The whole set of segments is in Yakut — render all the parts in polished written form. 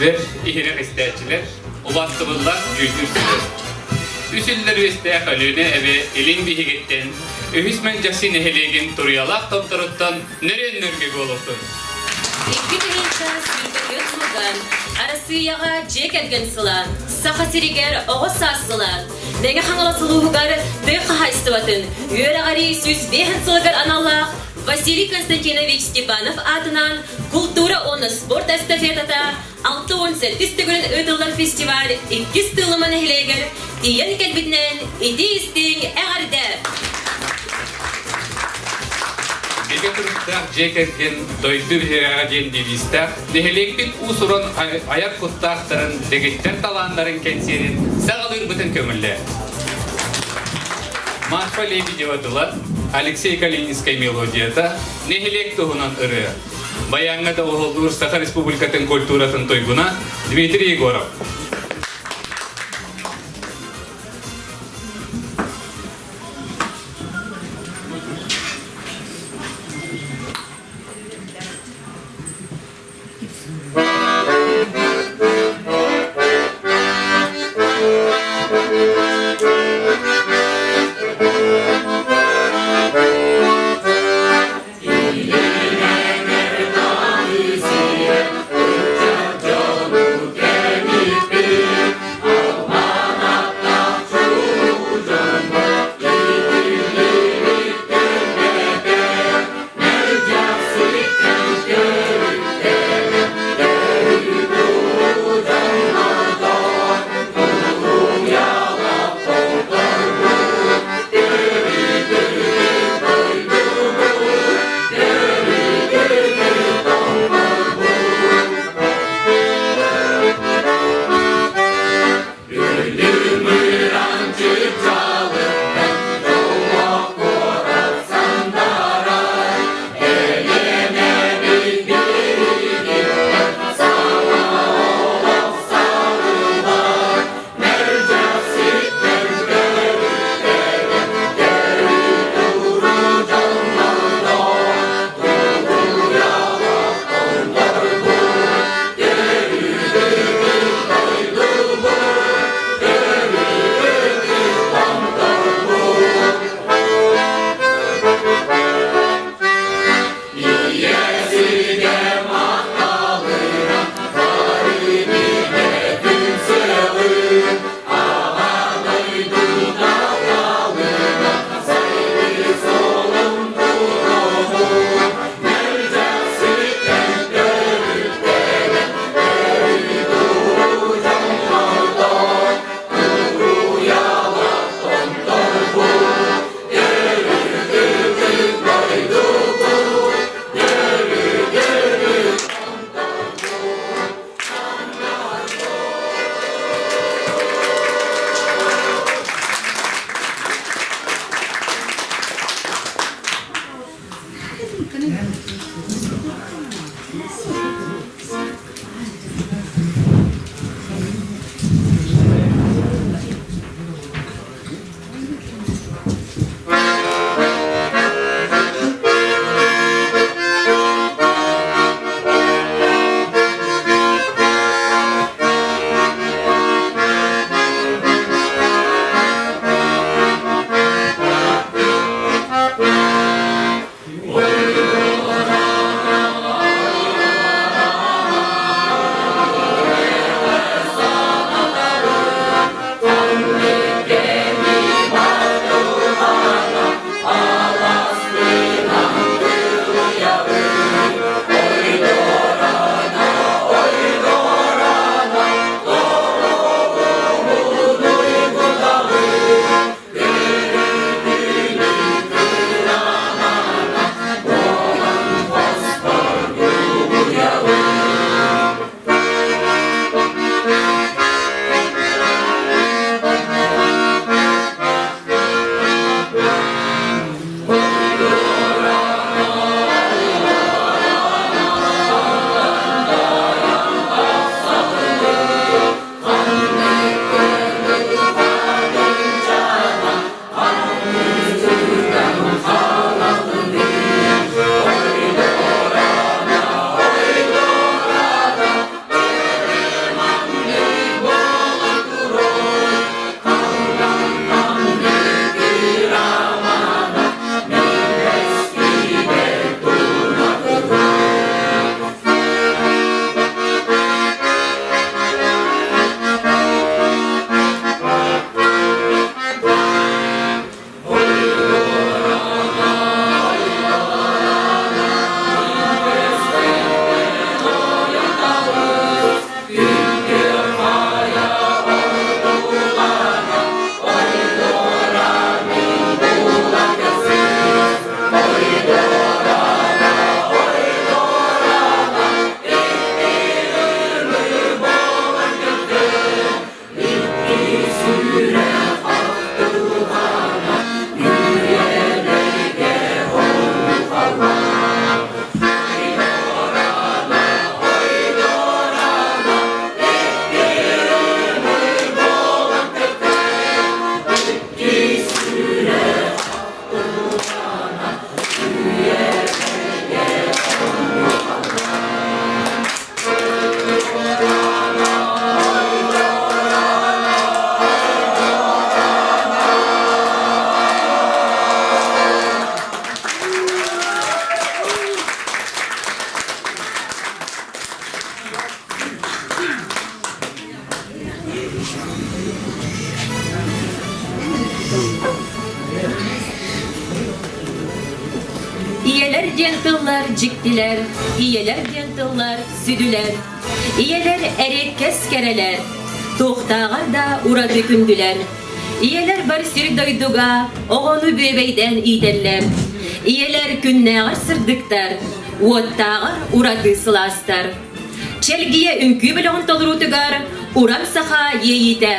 көрөөччүлэр, иһирэх истээччилэр, убаастабыллаах дьүүллүүр сүбэ. Үс үллэр үөстээх Өлүөнэ эбэ илин биһигиттэн, үһүс Мэлдьэхси нэһилиэгин Туруйалаах томторуттан нөрүөн нөргө буолуохтун. 2024 сылга Арассыыйаҕа дьиэ кэргэн сыла, Саха сиригэр оҕо саас сыла, Мэҥэ Хаҥалас улууһугар тыа хаһаайыстыбатын үөрэҕэрии 105 сылыгар аналлаах Василий Константинович Степанов аатынан култуура уонна спорт эстафетата 67 төгүлүн ыытыллар фестиваль иккис Тыыллыма нэһилиэгэр тиийэн кэлбитинэн итии-истиҥ эҕэрдэ! Бигэ туруктаах дьиэ кэргэн дойду биһирэҕэ диэн девизтээх нэһилиэкпит уус-уран айар куттаахтарын дэгиттэр талааннарын кэнсиэрин саҕалыырбытын көҥүллээ. Марфа Лебедева тыла, Алексей Калининскай мелодията, нэһилиэк туһунан ырыа. Баяҥҥа да уһуллуур Саха Республикатын культуратын туйгуна Дмитрий Егоров. Ийэлэр диэн тыллар дьиктилэр, ийэлэр диэн тыллар сүдүлэр, ийэлэр эриэккэс кэрэлэр, туохтааҕар да ураты күндүлэр. Ийэлэр бар сир-дойдуга оҕону бүөбэйдээн иитэллэр. Ийэлэр күннээҕэр сырдыктар, уоттааҕар ураты сылаастар. Чэлгийэ үҥкүү бөлөҕүн толоруутугар Уран саха иэйиитэ.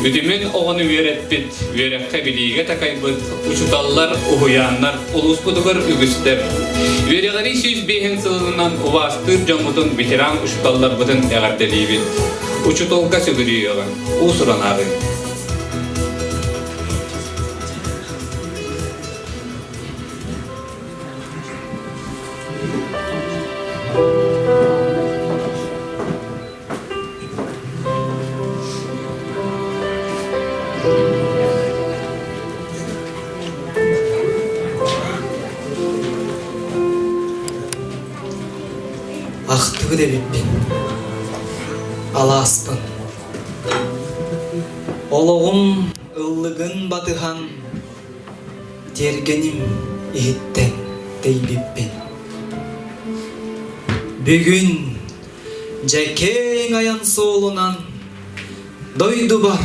Үтүмэн оҕону үөрэппит, үөрэххэ билиигэ такайбыт учууталлар, уһуйааннар улууспутугар үгүстэр. Үөрэҕирии 105 сылынан убаастыыр дьоммутун ветеран учууталларбытын эҕэрдэлиибит. Учууталга сүгүрүйүөҕүҥ, уус-уран ааҕыҥ. Ахтыбыт эбиппин, алааспын. Олоҕум ыллыгын батыһан Тиэргэним иһиттэн тэйбиппин. Бүгүн дьэ киэҥ айан суолунан дойдубар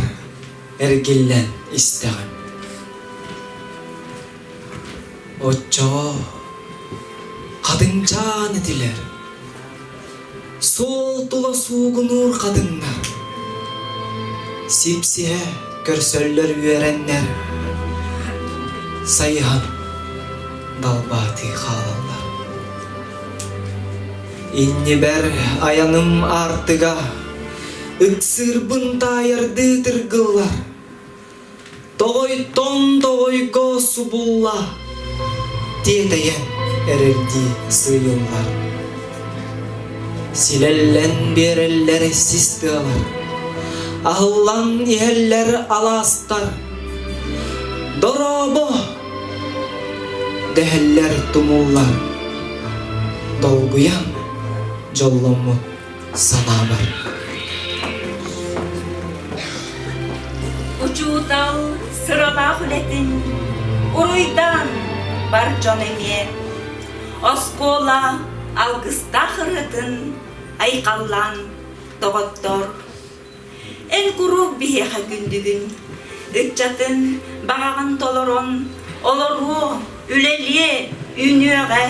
эргиллэн истэҕим. Оччоҕо хатыҥчаан этилэр, суол тула суугунуур хатыҥнар, сипсиһэ көрсөллөр үөрэннэр, сайыһан далбаатыы хаалаллар. Иннибэр айаным аартыга ыксыырбын таайардыы тыргыллар. Тоҕойтон тоҕойго субулла тиэтэйэн эрэрдии сыыйыллар. Силэллэн биэрэллэр сис тыалар, аһыллан иһэллэр алаастар. Дорообо! дэһэллэр тумуллар, долгуйан дьолломмут санаабар. Учуутал сыралаах үлэтин уруйдаан бар дьон эмиэ оскуола алгыстаах ырыатын айхаллаан доҕоттор Эн куруук биһиэхэ күндүгүн, ыччатын баҕаҕын толорон олоруо, үлэлиэ, үүнүөҕэ,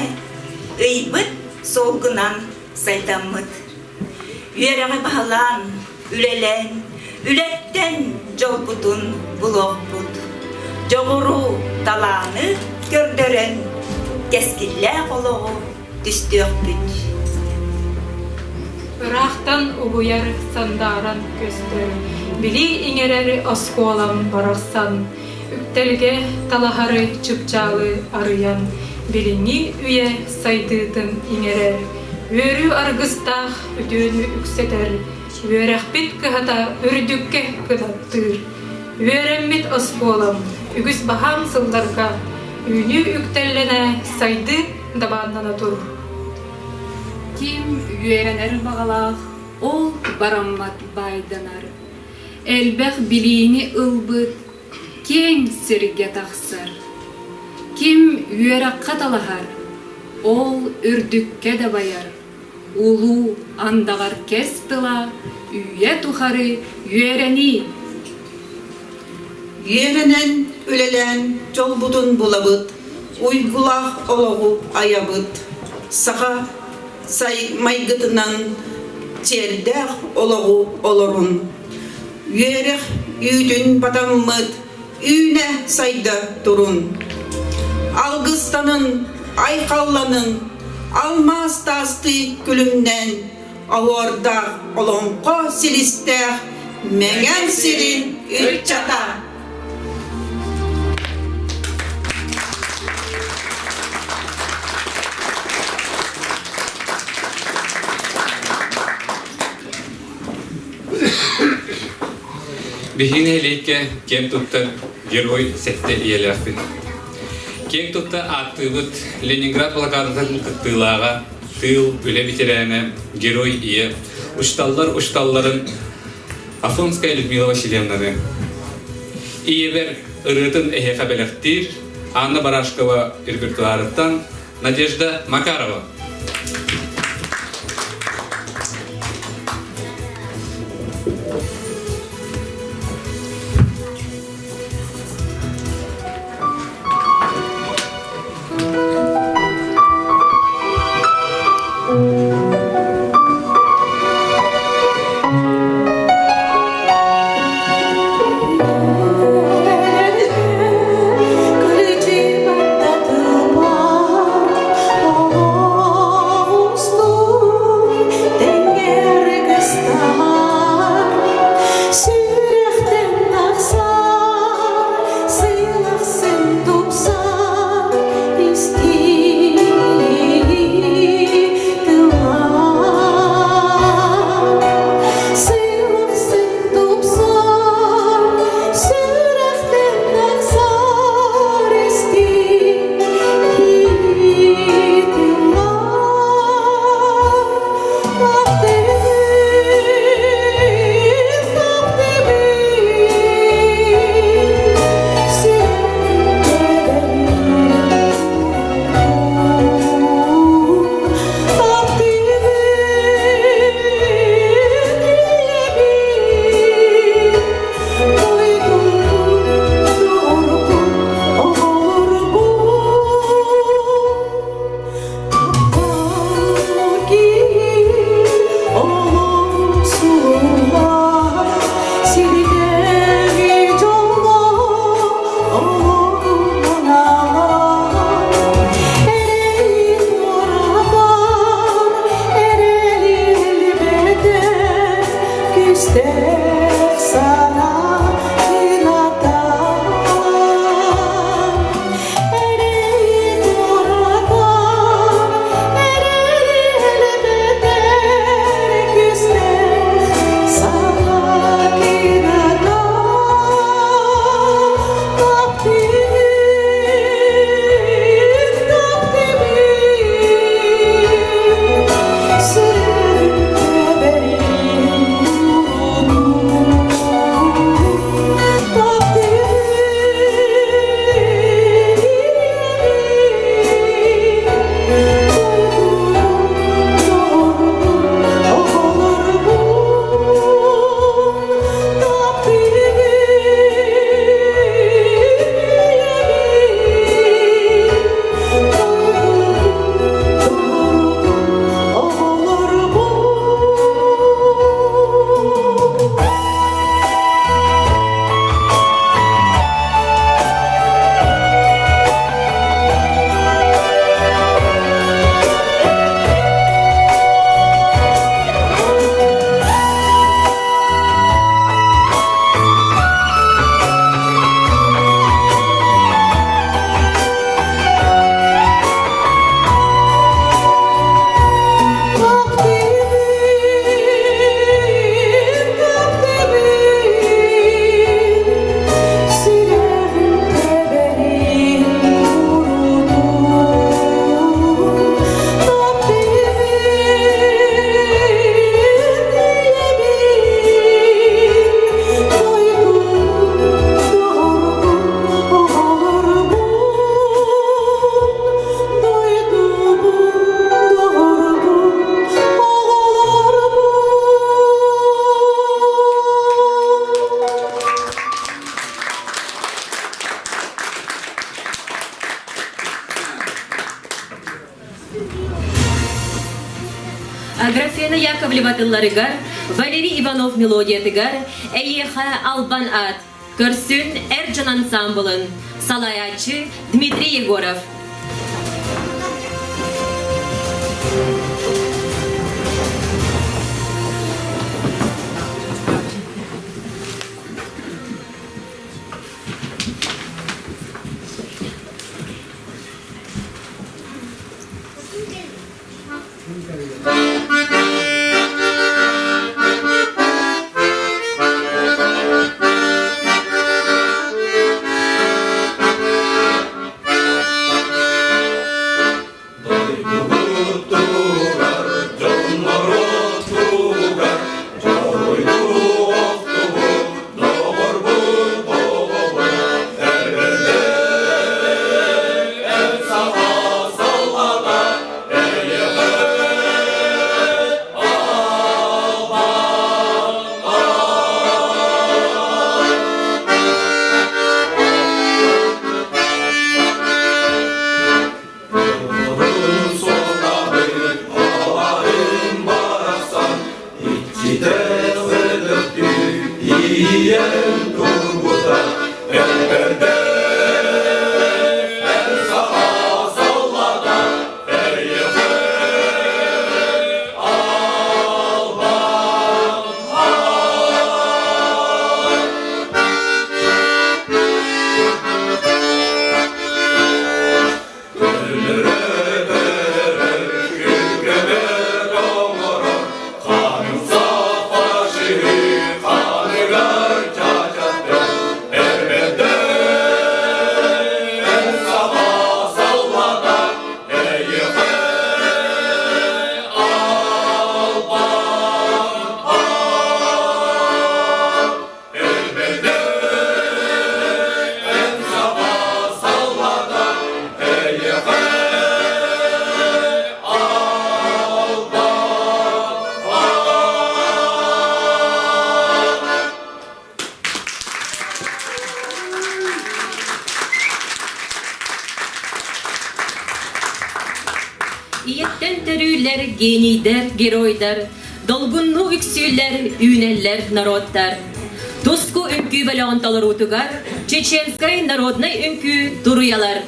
ыйбыт суолгунан сайдаммыт. Үөрэҕи баһылаан, үлэлээн, үлэттэн дьолбутун булуохпут. Дьоҕуру, талааны көрдөрөн, кэскиллээх олоҕу түстүөхпүт. Ыраахтан угуйар сандааран көстөр, билии иҥэрэр оскуолам барахсан, үктэлгэ талаһары чыпчаалы арыйан, билиҥҥи үйэ сайдыытын иҥэрэр, үөрүү аргыстаах үтүөнү үксэтэр, үөрэхпит кыһата үрдүккэ кынаттыыр. Үөрэммит оскуолам үгүс баһаам сылларга үүнүү үктэллэнэ сайдыы дабааннана тур. Ким үөрэнэр баҕалаах, ол бараммат баайданар. Элбэх билиини ылбыт киэҥ сиргэ тахсар. Ким үөрэххэ талаһар, ол үрдүккэ дабайар. Улуу андаҕар кэс тыла үйэ тухары үөрэнии. Үөрэнэн, үлэлээн дьолбутун булабыт, уйгулаах олоҕу айабыт. Саха сай майгытынан сиэрдээх олоҕу олорун. Үөрэх үүтүн батаммыт, үүнэ сайда турун. Алгыстанын, айхалланын, алмаас таастыы күлүмнээн, оһуордаах олоҥхо силистээх Мэҥэн сирин ыччата. Биһиги нэһилиэккэ киэн туттар герой сэттэ ийэлээхпит. Киэн тутта ааттыыбыт Ленинград блокадатын кыттыылааҕа, тыыл, үлэ ветерана, герой ийэ, учталлар учталларын Афонская Людмила Васильевнаны. Ийэбэр ырыатын эһиэхэ бэлэхтиир Анна Барашкова репертуарыттан Надежда Макарова. Аграфена Яковлева тылларыгар, Валерий Иванов мелодиятыгар «Эйиэхэ албан аат» көрсүн эр дьон ансаамбылын салайааччы Дмитрий Егоров. Дойдубутугар, дьоннорутугар, дьоруйдуу охтубут доҕорбут оҕобут, эрбэрдэ эн саха саллата, эйиэхэ Ийэттэн төрүүлэр, генийдэр, геройдар, долгуннуу үксүүллэр, үүнэллэр народтар. Туску үҥкүү бөлөҕүн толоруутугар Чеченскай народнай үҥкүү туруйалар.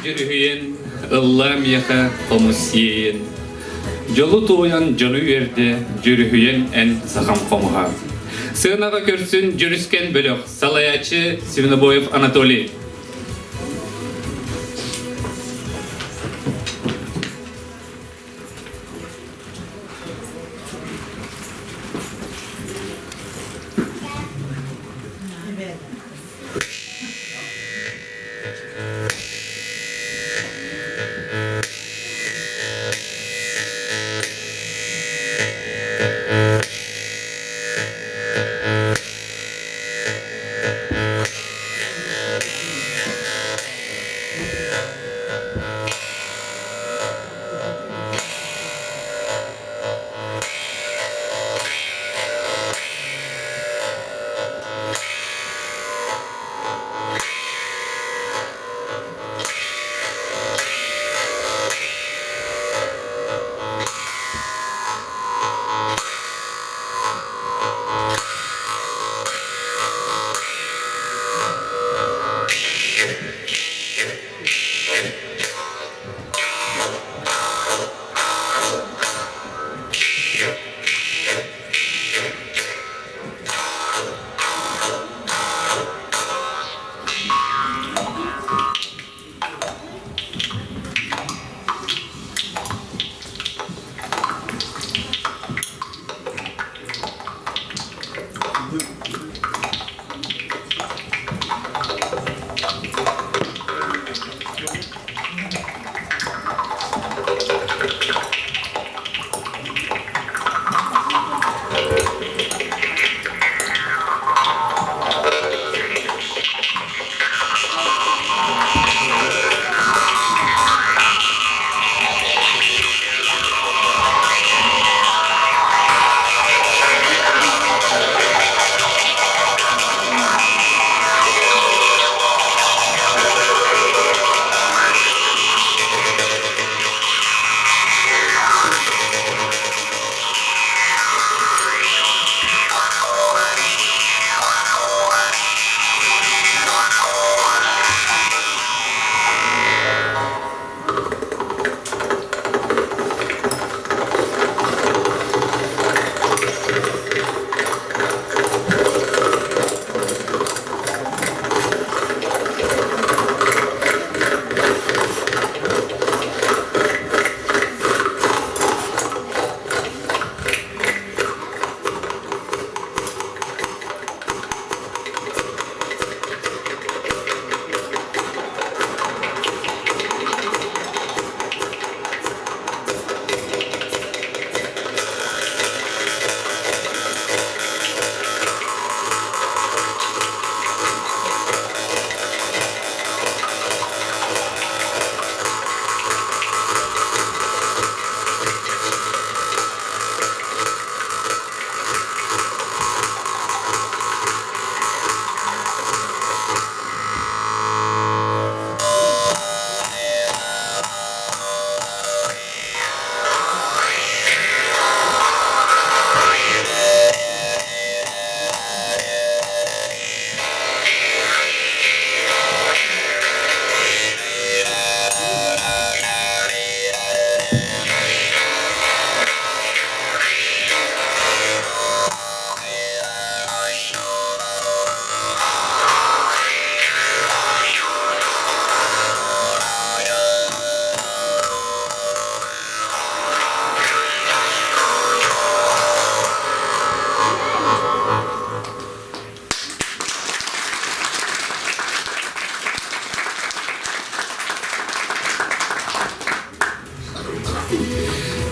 дьүрүһүйэн, ыллаа миэхэ хомус сиэйэн. Дьолу туойан дьону үөрдэ, дьүрүһүйэн эн сахам хомуһа. Сыанаҕа көрсүн Дьүрүскэн бөлөх, салайааччы Свинобоев Анатолий.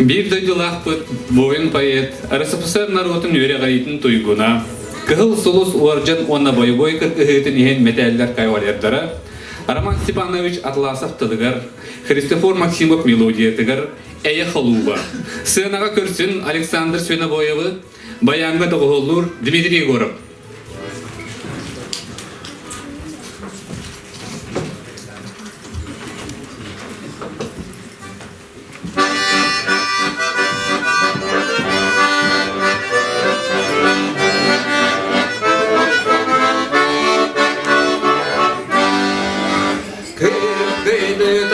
Биир дойдулаахпыт буойун-поэт, РСФСР норуотун үөрэҕириитин туйгуна, Кыһыл Сулус уордьан уонна бойобуой кыргыһыытын иһин мэтээллэр кавалердара Роман Степанович Атласов тылыгар, Христофор Максимов мелодиятыгар «Эйэ холууба» сыанаҕа көрсүн Александр Свинобоевы баяҥҥа доҕуһуоллуур Дмитрий Егоров. Кыргыйды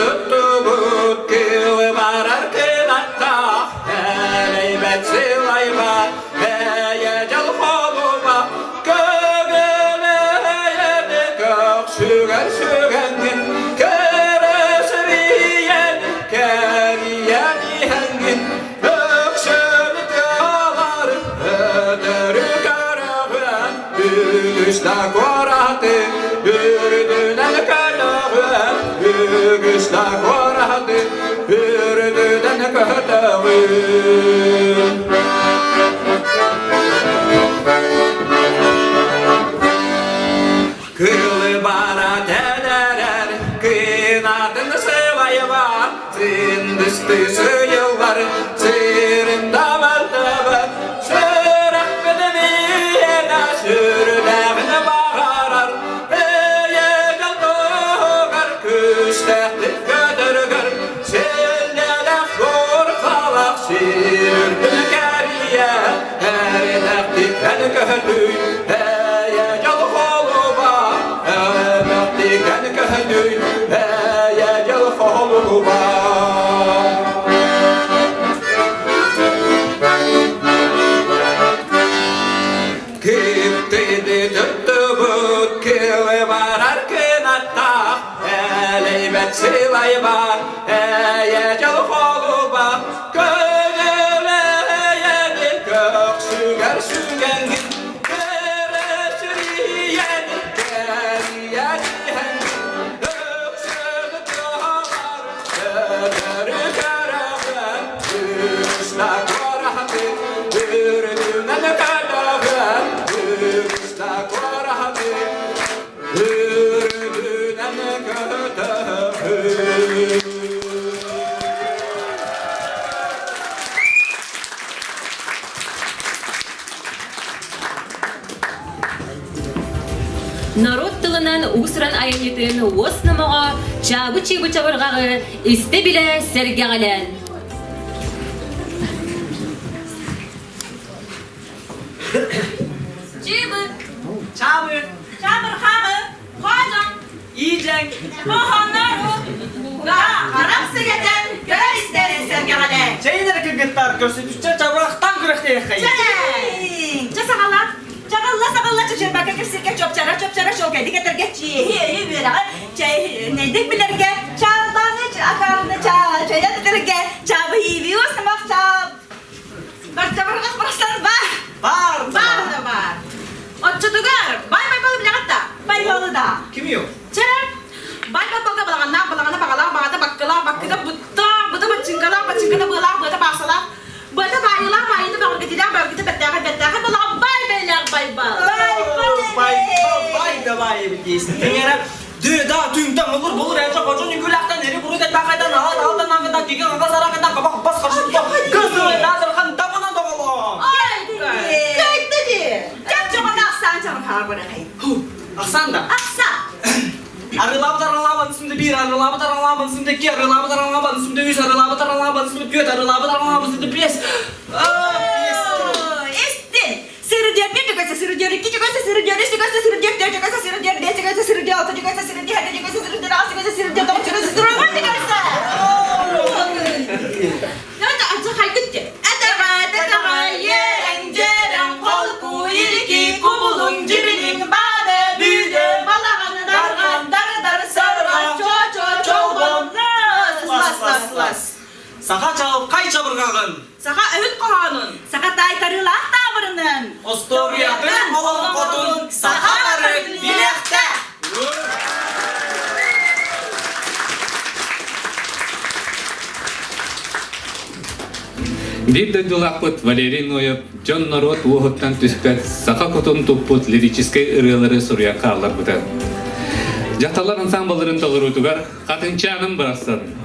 Кылы бара тэлэрэр, кынатын сылайбат, сындысты сыйыллар, сырындабар-табар, сүрэхпин биэнэ сүрдээҕин баҕарар, бэйэҕин туһугар күүстээхтик көтөргөр, силлэлэх курхалах сир үрдүн кэрийэ, эрдэхтиттэн көһүтүй, бэйэ дьол холуба, эрдэхтиттэн көһүтүй, бэйэ дьол холуба. Кыптыйды туттубут кылы барар кынаттаах, элэйбэт сылайбат, эйэ дьол холуба, көҥүлэйэни көхсүгэр сүгэҥҥин, кэрэ кэрийэ түһэҥҥин, өксөбүт туһалар, өтөрү көрөҕүн, үгүс да куораты, үрдүнэн көтөҕүн, үгүс да куораты, үрдүнэн көтөҕүн. Норуот тылынан уус-уран айымньытын уос номоҕо чаабы-чыыбы чабырҕаҕы истэ-билэ сэргэҕэлээн. Чыыбы. Чаабы. Чабырхаҕы. Хоодьоҥ. Иидьэҥ. Хоһооннору. Да, харах сэгэтэн көр истэр сэргэҕэлээн. Чэйин эрэ кыргыттар көрсүтүччэ чабырахтан күрэхтэһиэххэйин. Чэйин. Чэ саҕала. Чаҕылла саҕалла чычырбакка кэпсиргэ чопчара чопчара шолкайдык этэргэ чиэһи өйү үөрэҕи чэй нэйдик билэргэ чаалбааны акаарыны чайан этэргэ чаабы иибио самах чаап Барчабырҕах барахсан баар. Баар. Баар да баар. Оччотугар бай байбалы билэҕит да? Байбалы да. Кимий ол? Чэрэ. Бай байбалга балаҕаннаах, балаҕана баҕалаах, баҕата баккылаах, баккыта буттаах, быта бачыҥкалаах, бачыҥката быалаах, быата баасалаах, быата баайылаах, баайыта бөҕөргөтүлээх, бөҕөргөтө бэртээхэй, бэртээхэй балаҕан бай бэйэлээх байбал. Байбал, бай давай эбит дейсің. Теңері Дү, да, түңтің, олыр, болыр, әнші, қожын, үкіләқтен, ері, бұры, тәттәқайдан, алат, алтан, аңғыдан, кеген, аға, сарағыдан, қабақ, бас, қаршы, кызы, назырхан, табынан доғалон. Кайтты ди. Жап жоғана ақсан жамын хабар барахай. Ақсан да. Ақса. Арылабыт арылабын үстімде бір, арылабыт арылабын үстімде екі, арылабыт арылабын үстімде үш, арылабыт арылабын үстімде төрт, арылабыт арылабын үстімде бес. Бес. Эстин. Сырыдер bir жүгөсө, сырыдер iki жүгөсө, сырыдер үч жүгөсө, сырыдер төрт жүгөсө, сырыдер бес жүгөсө, сырыдер алты жүгөсө, сырыдер жети жүгөсө, сырыдер алты жүгөсө, сырыдер тогуз жүгөсө, сырыдер он жүгөсө. Нөтө анча хайгытты. Атаға, татаға, ерең, жерең, холку, илки, кубулуң, жибилиң, бады, бүйдө, балаган, дарган, дар, дар, сарга, чо, чо, чолбон, лас, лас, лас, лас. Саха чалып қай чабырғағын? Саха өт қоғанын, саха тайтарылақ табырының. Осториятын олоңқотун саха бары билэхтэ! Биир дойдулаахпыт Валерий Ноев дьон норуот уоһуттан түспэт саха кутун туппут лирическэй ырыалары суруйан хаалларбыта. Дьахталлар ансаамбылларын толоруутугар Хатынчааным барахсан.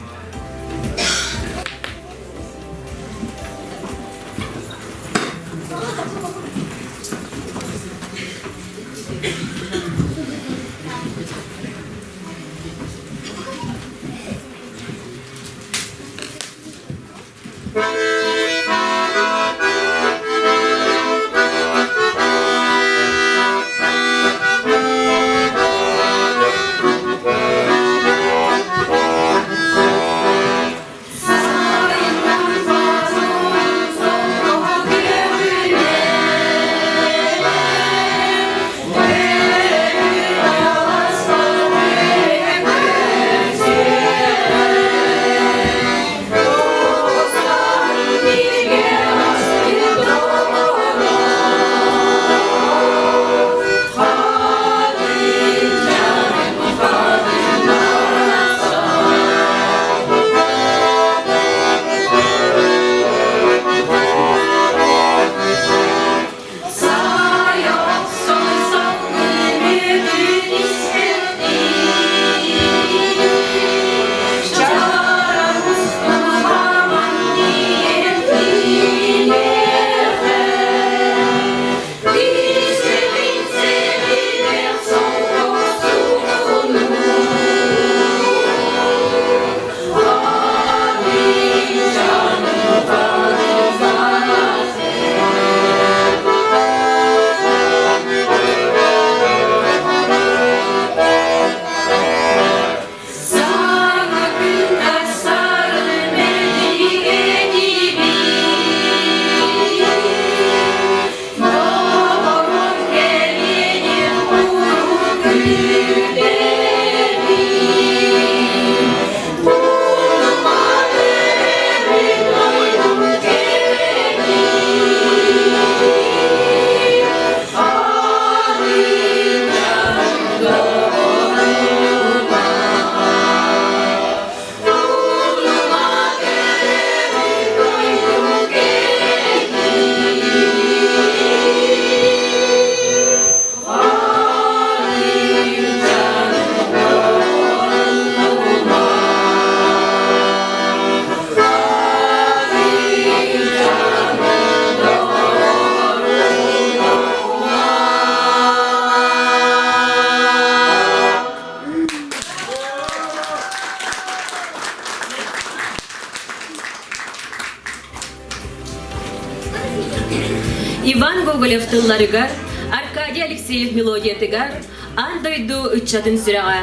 Иван Гоголев тылларыгар, Аркадий Алексеев мелодиятыгар аан дойду ыччатын сүрэҕэ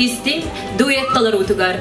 истиҥ дуэт толоруутугар.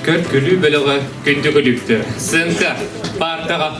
Көр-күлүү бөлөҕө күндү күлүктөр. Сыаҥка, паартаҕа.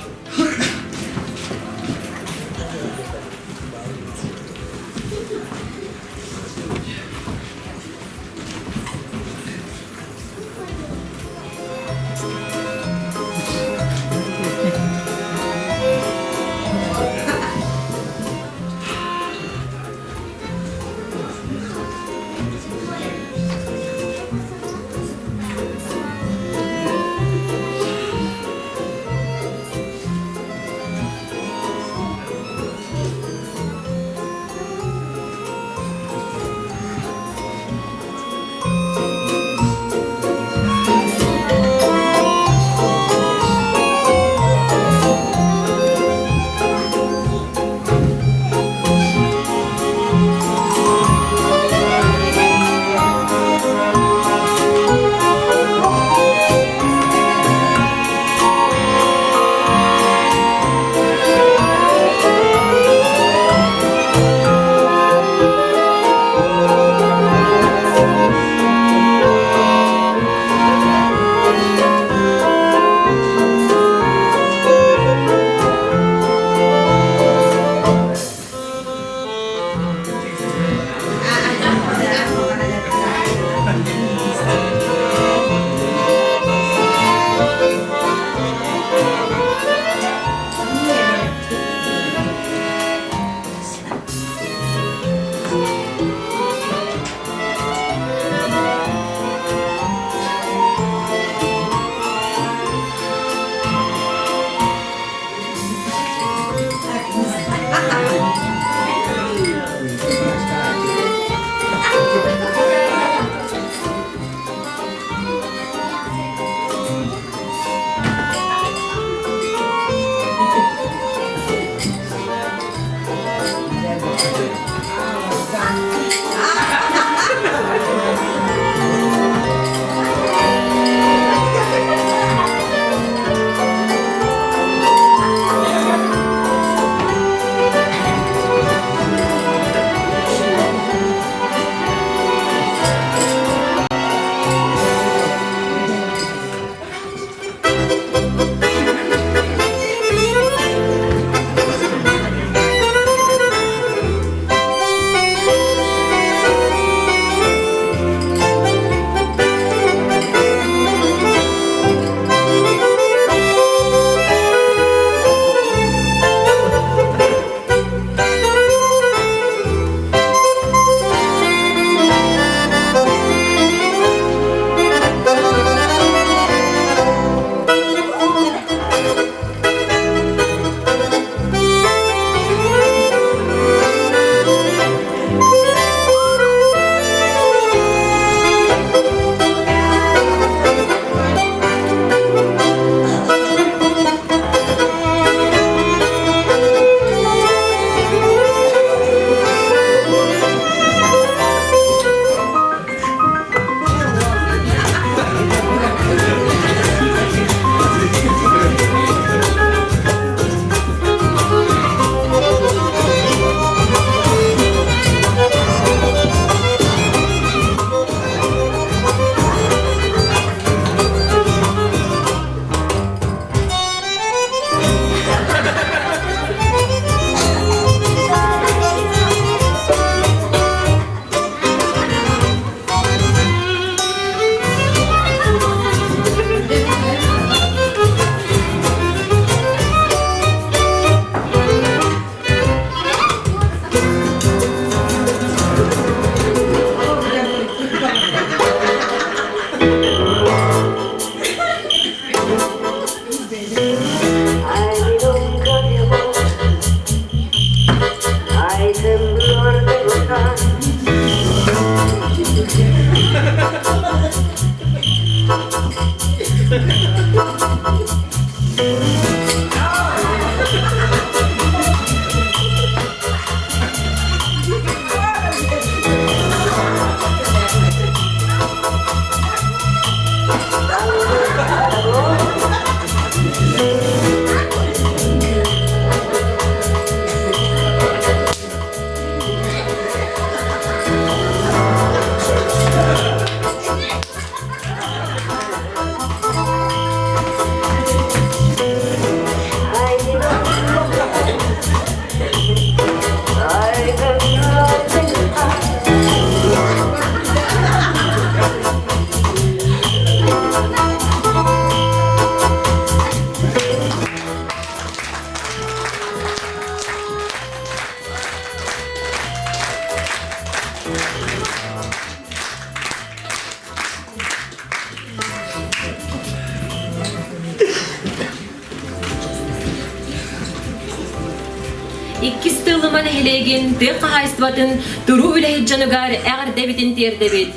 Иккис Тыыллыма нэһилиэгин тыа хаһаайыстыбатын туруу үлэһит дьонугар эҕэрдэбитин тиэрдэбит.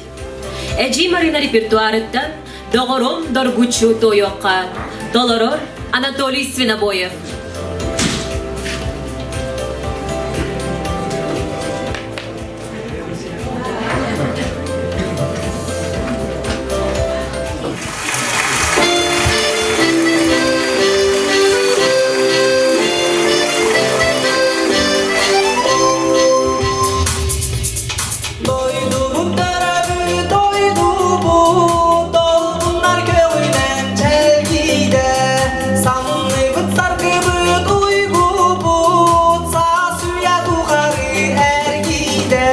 Эдьиий Марина репертуарыттан Доҕорум доргуччу туойуохха толорор Анатолий Свинобоев. Дойдубут төрөбүт дойдубут, долгуннар көҕүнэн чэлгийдэ. Санныбыт саргыбыт уйгубут, саас үйэ тухары эргийдэ.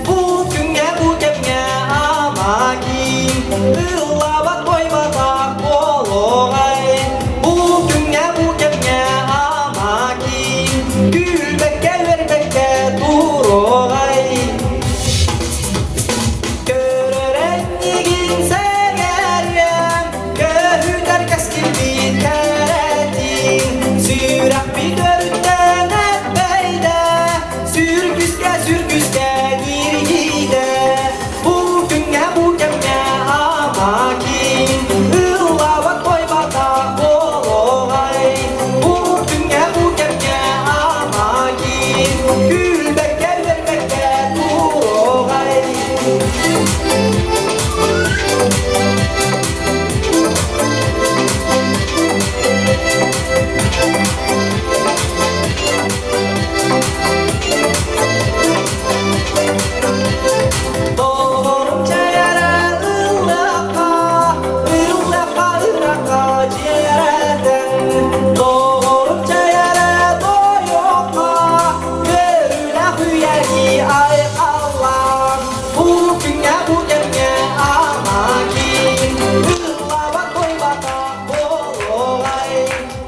Бу күҥҥэ бу кэмҥэ ама киин, ыллабат бойбатах буолуоҕай. Бу күҥҥэ бу кэмҥэ ама киин, күлбэккэ үөрбэккэ туруоҕай. Көрөр энньигин сэҥээриэм, көһүтэр кэскилбит кэрэтин, сүрэхпит өрүттэн эппэйдэ, сүргүскэ сүргүскэ ньиргийдэ, бу күҥҥэ бу кэмҥэ ама киин, ыллабат тойбатах буолуоҕай, бу күҥҥэ бу кэмҥэ ама киин, күлбэккэ үөрбэккэ туруоҕай. Доҕорум чэйэрэ ыллахха, ыллахха ырахха дьиэрэтэн. Доҕорум чэйэрэ тойокко, көрүлэх үйэлии айхаллаан. Бу күҥҥэ бу кэмҥэ ама киин, ыллабат тойбатах буолуоҕай.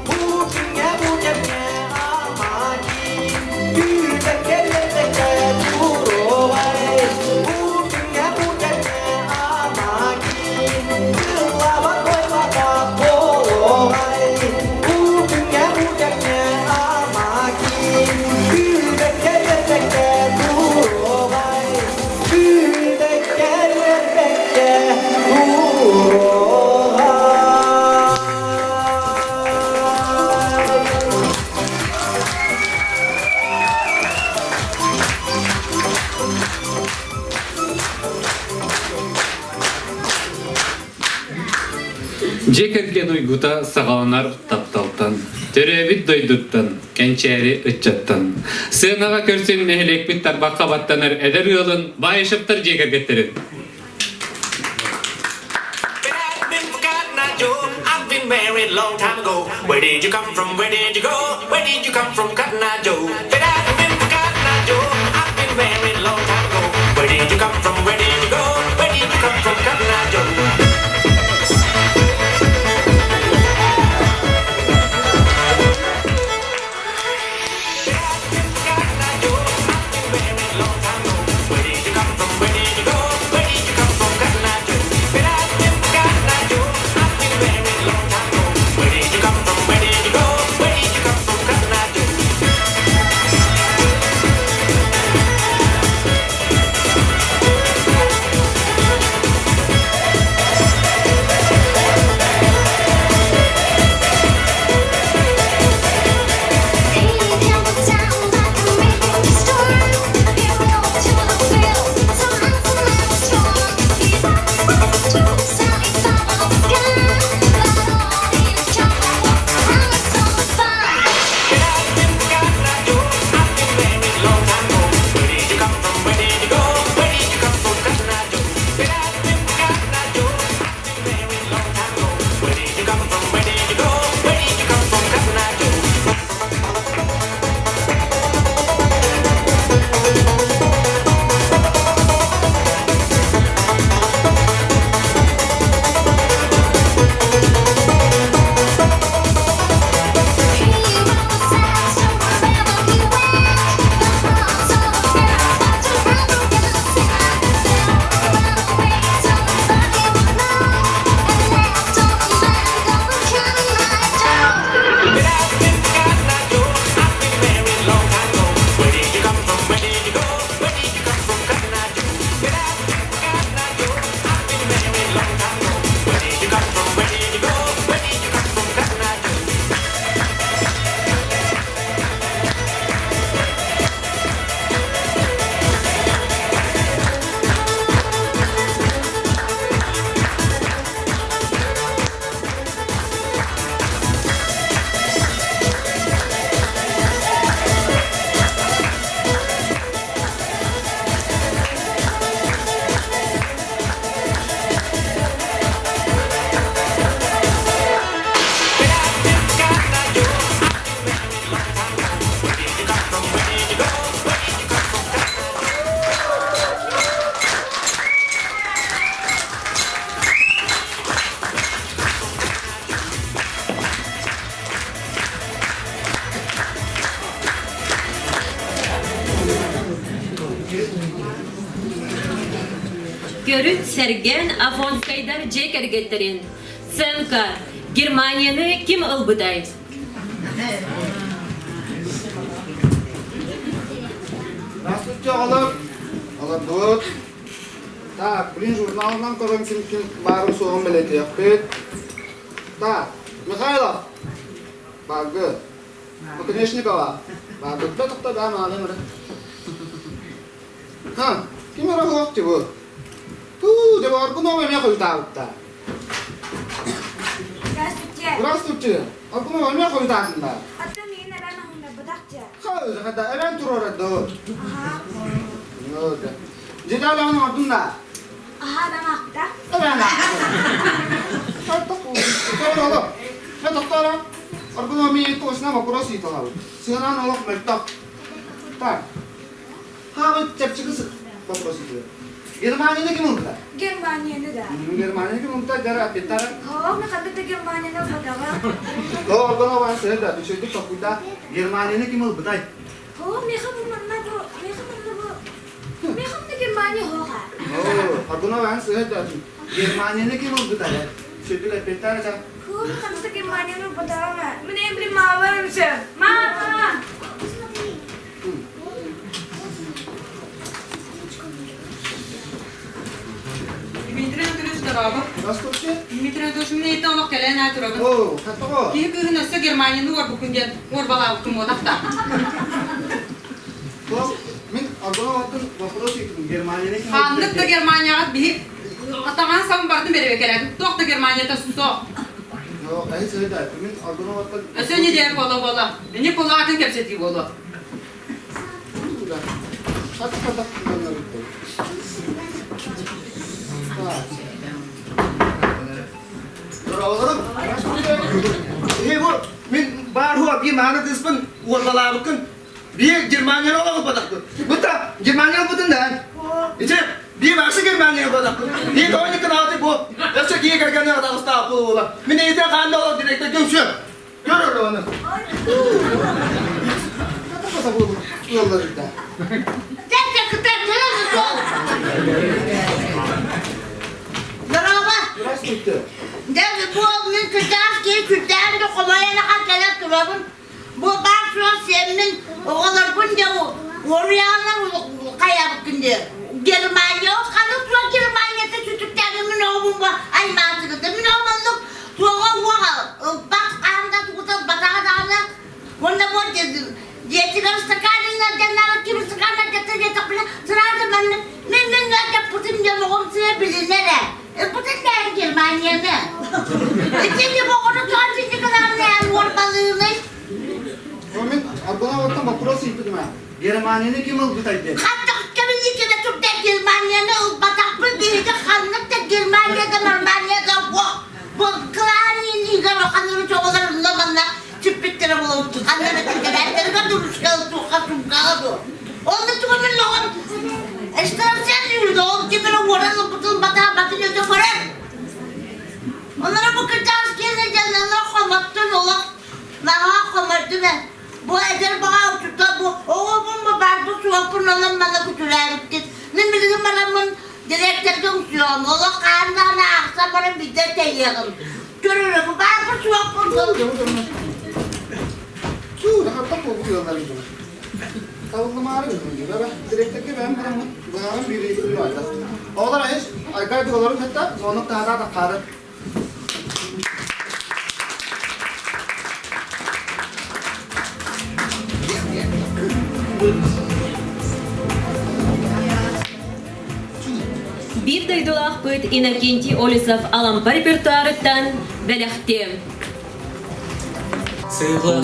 Бу күҥҥэ бу кэмҥэ ама киин, күүрбэккэ үөрбэккэ туруоҕай. Бу күҥҥэ бу кэмҥэ ама киин, ыллабат тойбатах буолуоҕай. Бу күҥҥэ бу кэмҥэ ама киин, күүрбэккэ үөрбэккэ туруоҕай. Күүрбэккэ үөрбэккэ туруоҕай. Дьиэ кэргэн уйгута саҕаланар тапталтан, төрөөбүт дойдуттан, кэнчээри ыччаттан. Сыанаҕа көрсөн нэһилиэкпит тарбахха баттанар эдэр ыалын Баишевтар дьиэ кэргэттэрин. I've been forgotten, I Joe. I've been married long time ago. Where did you come from? Where did you go? Where did you come from, Cotton Eye Joe? But I've been forgotten, I Joe. I've been married long time ago. Where did you come from? Where did you go? Where did you come from, Cotton Eye Joe? Көрүн сэргэн Афонскайдар дьиэ кэргэттэрин Сценка Германияны ким ылбытай? Здравствуйте, оҕолор. Олордубут. Так, блин, журналынан көрөн ким ким баарын суоҕун бэлиэтиэхпит. Так, Михайлов. Баргы. Оконешникова. Баргытта тухта да маалым эрэ. Ха, ким эрэ суох бу? Туу, дьэ Аргунова эмиэ хойутаабытта. Здравствуйте. Здравствуйте. Аргунова эмиэ хойутаатын да. Аттан миигин эбээн аһыннарбатах дьэ. Ха, хата эбээн туруорар доо. Дьиэ даҕаны оҥордум да. Аһаа, эбэм аахпыта. Эбээн аахпыта. Тохтоо, Аргунова миигин точно вопрос ыйыталабыт. Сыанан олох мөлтөх. Так, Хаабыт чэпчэки вопрос ыытыа. Германияны ким ылта? Германияны да. Германияны ким ылта? Дьара ответтара. Оо, ханнык да Германияны ылбатаҕа. Оо, ордон обан сыһыр да, үчүгдүк толкуйда. Германияны ким ылбытай? Оо, меха бу манна бу, меха манна бу. Меха манна Германия хоха. Оо, ордон обан сыһыр да, Германияны ким ылбытай? Үчүгдүк ответтара ча. Оо, ханнык да Германияны ылбатаҕа. Мин эмблем маалар эмсэ. Мама! Дмитрий Анатольевич, дорообо. Здравствуйте. Дмитрий Анатольевич, мин эйиттэн олох кэлэн аа турабын. Оо, хаттаҕо. Киһи кыыһын өссө Германияны уорбуккун диэн уорбалаабыккын буолах да. Мин Аргуноваттан вопрос ыйыттым. Германияны ким Ханнык да Германияҕа биһи атаҕаан сабын бардым бэрэбэкэлээтим. Туох да Германията суох. Мин Аргуноваттан Өссө не диэн буола буола. Ини кулаатын кэпсэтии буолуо. Дороолорум. Эһи бу мин баар хуа биир мааны кыыспын уорбалаабыккын биир Германияны олоҕуппатахпын. Быта Германия ылбытын да. Ити биир баарсы Германия ылбатахпын. Биир тоҕо ааты бу. Өссө киһи кэргэнэ атаҕыстаах буола. Мин эйитэ хаанда олор директор көмсүө. Көр оны. Дорообо. Здравствуйте. Дьэ, бу мин кырдьаҕас киһи сүрдээҕин да хомойон ахан кэлэн турабын. Бу баар суох сиэммин, оҕолорбун дьэ уоруйаҕалар хайаабыккын диэ. Германия, ханнык суох Германията сүтүктээбин мин оҕобун бу аймаатыгыта. Мин оҕом оннук туоҕа уоҕа ылбах хаһан да тугута ылбатаҕа даҕаны. Уонна бу дьиэтигэр ыстакаанынан дьаннаабыт ким ыстакаанынан дьатта диэтэхпинэ сразу маннык мин мин дьаппытым диэн оҕом сыа билинэр ээ. Ылбытын бэйэм Германияны. Итини оҕону тоҕо итинник гынаҕын эн уорбалыыный? Мин Аргуноваттан вопрос ыйыппытым ээ. Германияны ким ылбытай диэн. Хаттах кэбиликкэ турда Германияны ылбатахпын биһиги ханнык да Германияда Норманияда уох бу кланинига ханнык оҕолор онно манна сүппүттэрэ буолуо ханна да кэлээттэргэ дурушка туохха сумкаҕа дуо онно тугу мин оҕом эстарсен үүрдэ ол кимэрэ уоран ылбытын батаабатын өтө көрөр оннора бу кырдьаҕас киэнэ дьаннанар хомоттун олох наһаа хомойдум ээ бу эдэр баҕа учута бу оҕобун бу барбыт суоппун онон мана күтүрээбиккит мин билигин бараммын дириэктэргэ үҥсүөҕүм олох хаан даҕаны аахсан баран биирдэ тэйиэҕим Көрөрө бу баарбыт суохпун Оҕолор айыс айгай дуоларын кытта звонок таһата таххаары. Биир дойдулаахпыт Иннокентий Олесов Алампа репертуарыттан бэлэхтиэм. Сыла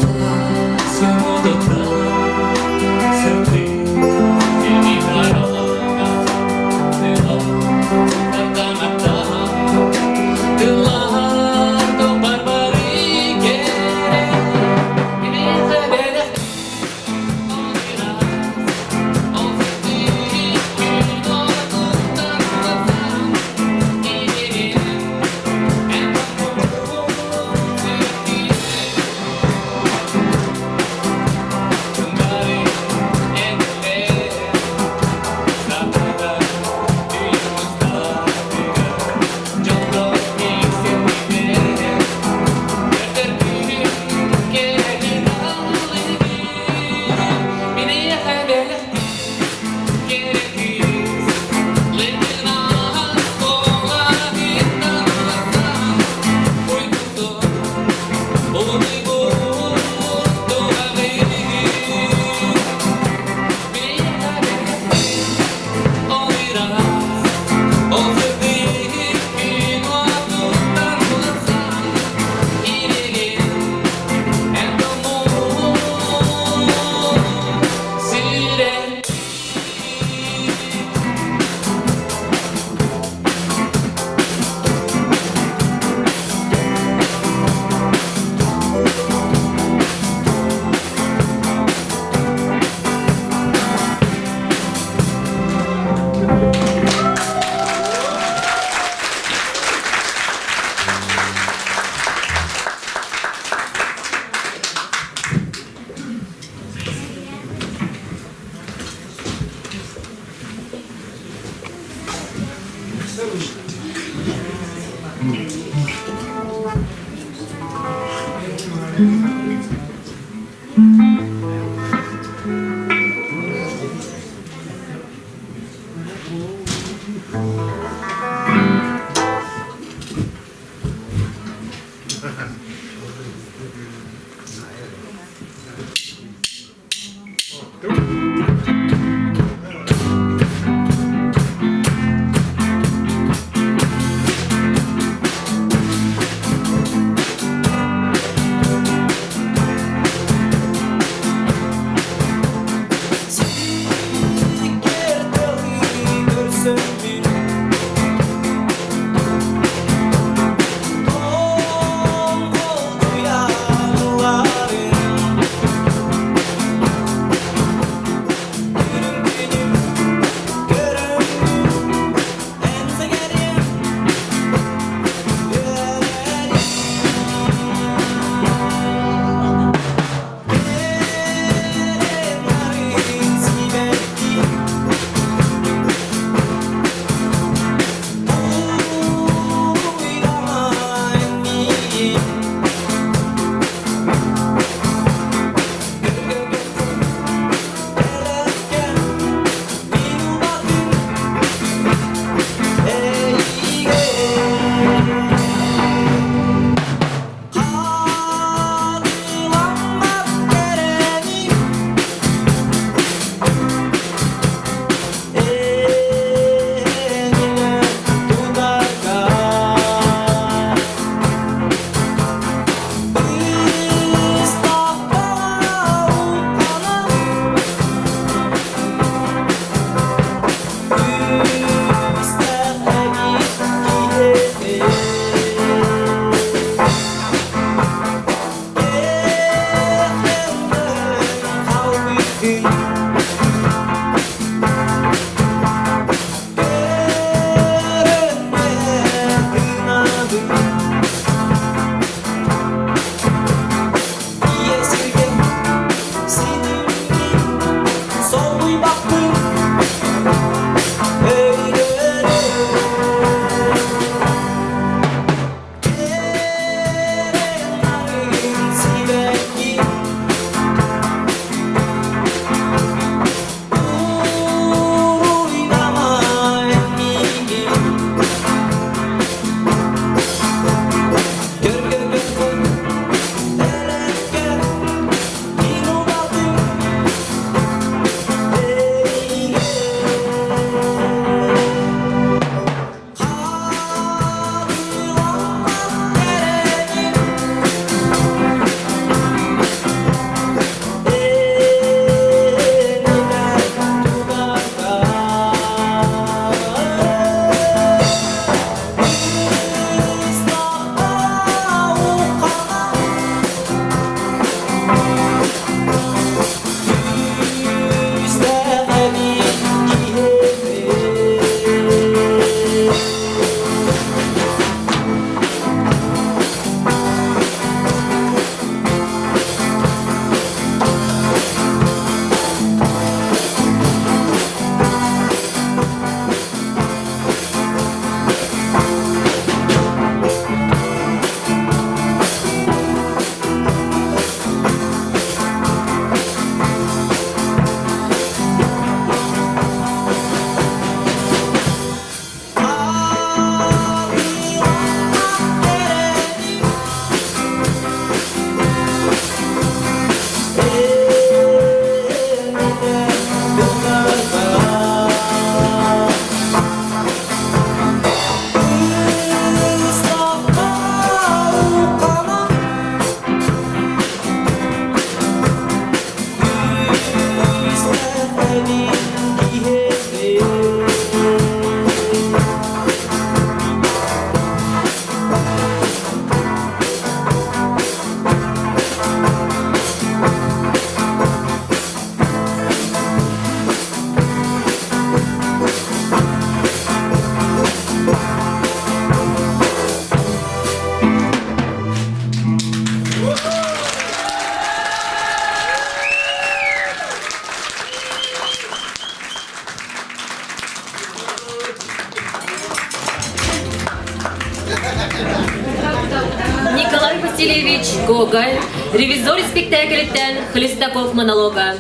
Николай Васильевич Гоголь ревизор спектакльттэн Хлестаков монолога.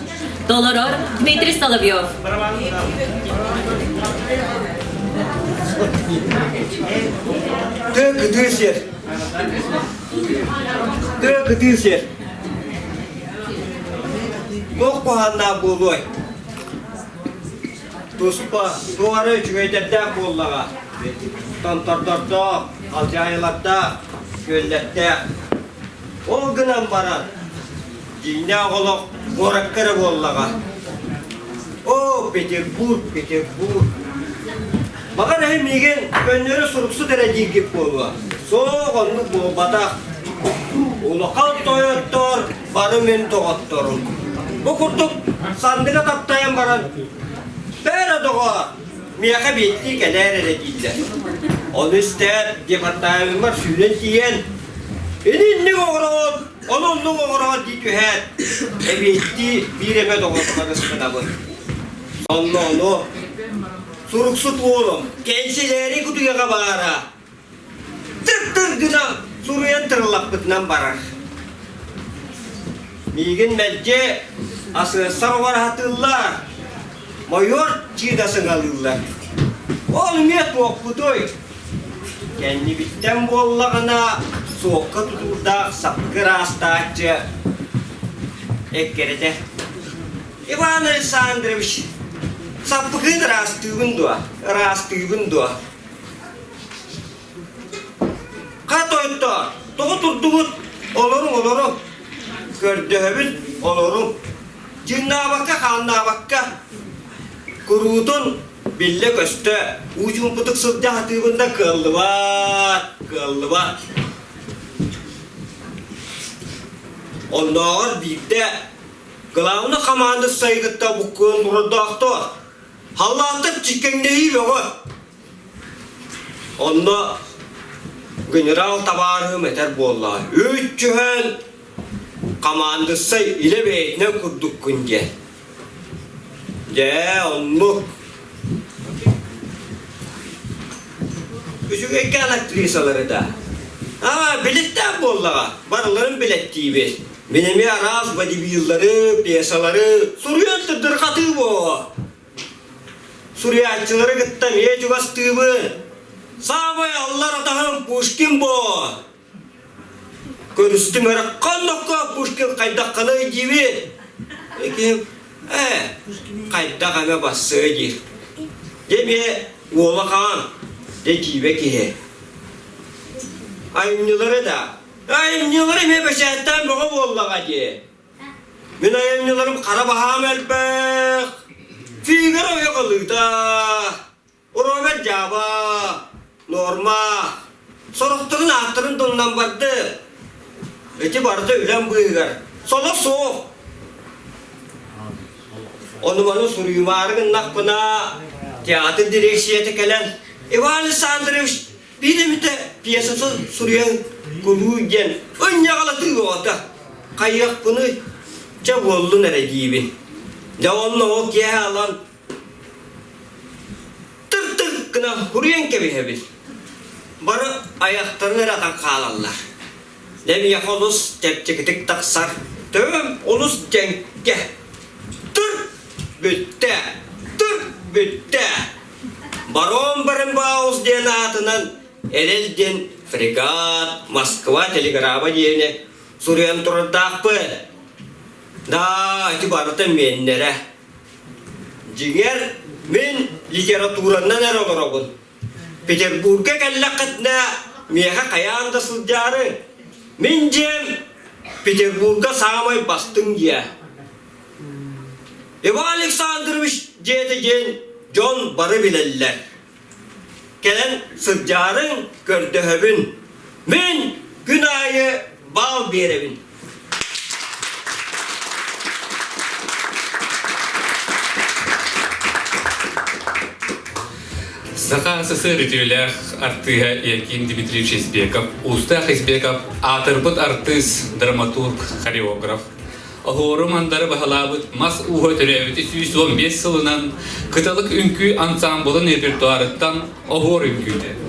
Толорор Дмитрий Соловьев. Тыа кытыы сир. Тыа кытыы сир. Туох куһааннаах буолуой? Туспа, туох эрэ үчүгэйдэрдээх буоллаҕа. Томтордордоох, алдьаайылардаах, күөллэрдээх. Ол гынан баран, дьиҥнээх олох куоракка эрэ буоллаҕа. Оо, Петербург, Петербург. Баҕар эһи миигин көннөрү суруксут эрэ дииргит буолуо. Суох, оннук буолбатах. Улахан тойоттор бары мин доҕотторум. Бу курдук сандыга таптайан баран, «Бээрэ доҕоор, миэхэ биэттии кэлээр эрэ» дииллэр. Ону истээт, департамеммар сүүрэн тиийэн, «Ини инник оҥороҕут, ону оннук оҥороҕут» дии түһээт, эбиэттии биир эмэ доҕорбор ыстанабын. Сонно ону суруксут уолум кэнсилээри кутуйаҕа баара тыр-тыр гына суруйан тырыллаппытынан барар. Миигин мэлдьи асыассар оҕор аһатыыллар, мойуор чыыда сыҥалыыллар. Ол эмиэ туохпутуй? Кэннибиттэн буоллаҕына суокка тутуурдаах саппыкы ыраастааччы эккирэтэ. Иван Александрович, саппыкыын ыраастыыбын дуо? Ыраастыыбын дуо? Хат ойто, тоҕо турдугут? Олоруҥ, олоруҥ. Көрдөһөбүн, олоруҥ. Дьыҥнаабакка, хааннаабакка. Куруутун биллэ-көстө, уу чуумпутук сылдьа сатыыбын да кыаллыбат, кыаллыбат. Оннооҕор биирдэ. Главный хамаанда сайгытта буккуон турардаахтар. Халлаантан чиккэҥнэһии бөҕө. Онно генерал табаарыһым этэр буолла. Үт түһэн хамаандыссай илэ бэйэтинэн курдуккун диэн. Дьэ, оннук. Үчүгэйкээн актрисалары да. Аа, билиттээх буоллаҕа. Барыларын билэттиибит. Мин эмиэ араас бодибиллары, пьесалары суруйан сырдырҕатыы буо. Суруйааччылары кытта эмиэ чугастыыбын. Саамай аллар атаһым Пушкин буо. Көрүстүм эрэ хонноххо Пушкин хайдаххыный диибин. Киһим ээ хайдах эмэ бассыа диир. Дьэ эмиэ уола хаан, дьэ дьиибэ киһи. Айымньылары да, айымньылары эмиэ бэчээттээн бөҕө буоллаҕа дии. Мин айымньыларым хара баһаам элбэх. Фигаро ойох ылыыта. Роберт дьааба, норма, сорохторун ааттарын тылынан барды. Ити барыта үлэм быыһыгар. Соло суох. Ону-маны суруйумаары гыннахпына, театр дирекцията кэлэн, Иван Александрович биир эмитэ пьесатын суруйан кулуу диэн ынньаҕалатыы оҕото. Хайыахпыный, чэ буоллун эрэ диибин. Дьэ онно ол киэһэ ылан Тыр-тыр гына хуруйан кэбиһэбин. Бары айахтарын эрэ атан хаалаллар. Дьэ миэхэ олус чэпчэкитик тахсар. Төбөм олус дьэҥкэ. Тыр бүттэ, тыр бүттэ. Барон Баренбаус диэн аатынан Эрэл диэн фрегат, Москва телеграмма диэни суруйан турардаахпын. Да, ити барыта миэннэрэ. Дьиҥэр, мин литературанан эрэ олоробун. Петербурга кэллэххитинэ, миэхэ хайаан да сылдьаары. Мин дьиэм Петербурга саамай бастыҥ дьиэ. Иван Александрович дьиэтэ диэн дьон бары билэллэр. Кэлэн сылдьаарыҥ, көрдөһөбүн. Мин күн аайы баал биэрэбин. Саха СССР үтүөлээх артыыһа Яким Дмитриевич Избеков, Уустаах Избеков аатырбыт артыыс, драматург, хореограф. Оһуору мандары баһылаабыт мас ууһа төрөөбүтэ 115 сылынан Кыталык үҥкүү ансаамбылын репертуарыттан оһуор үҥкүүтэ.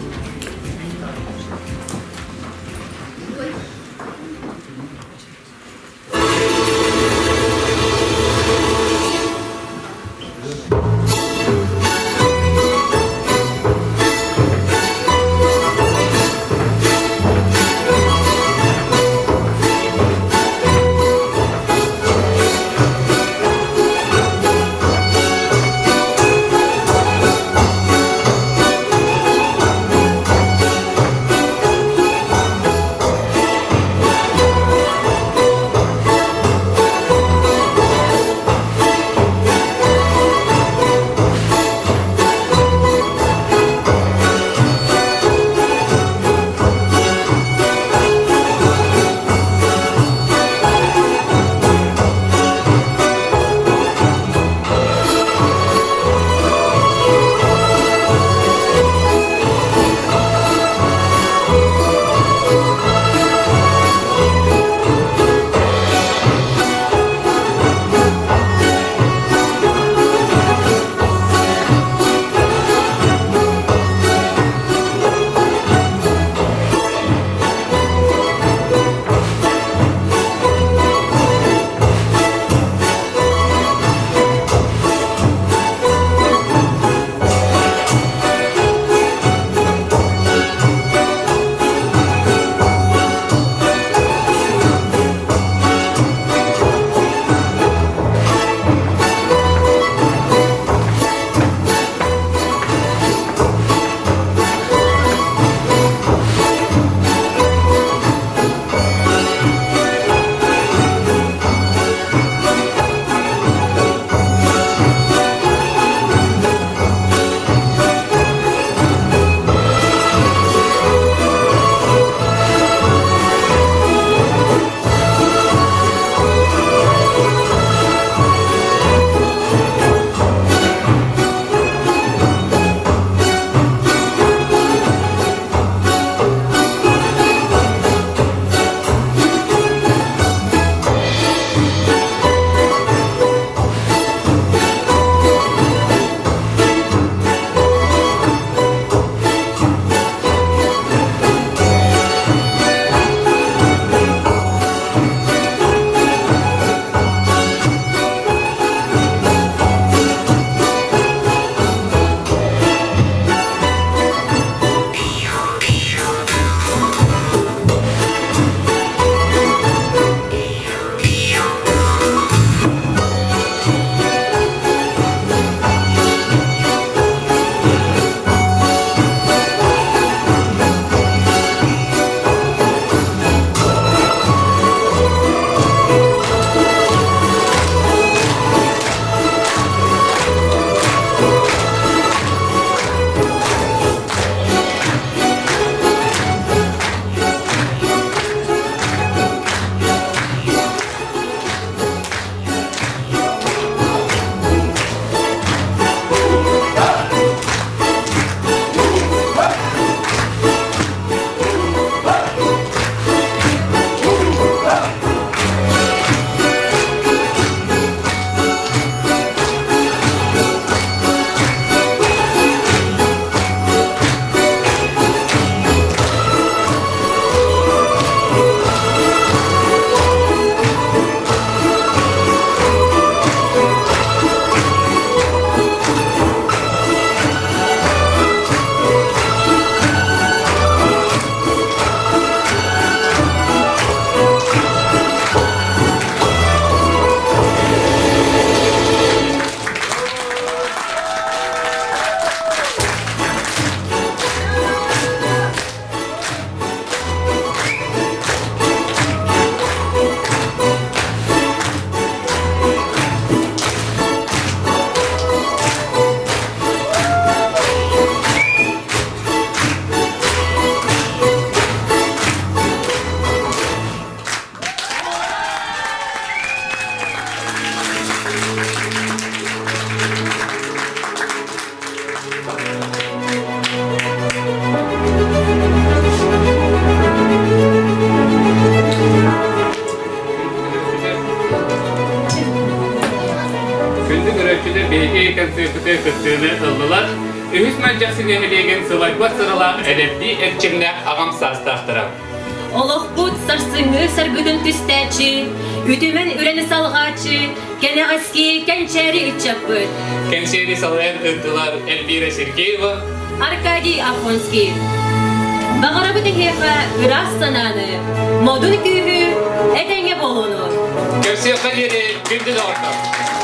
Көрөөччүлэр биһиги концерпытыгар кыттыыны ыллылар. Үһүс Мэлдьэхси нэһилиэгин сылайбат сыралаах эдэрдии эрчимнээх аҕам саастаахтара. Олохпут сарсыҥҥы саргытын түстээччи, үтүмэн үлэни салҕааччы, кэнэҕэски кэнчээри ыччаппыт. Кэнсиэри салайан ыыттылар Эльвира Сергеева, Аркадий Афонский. Баҕарабыт эһиэхэ ыраас санааны, модун күүһү, этэҥҥэ буолууну. Көрсүөххэ диэри күндү доҕоттор!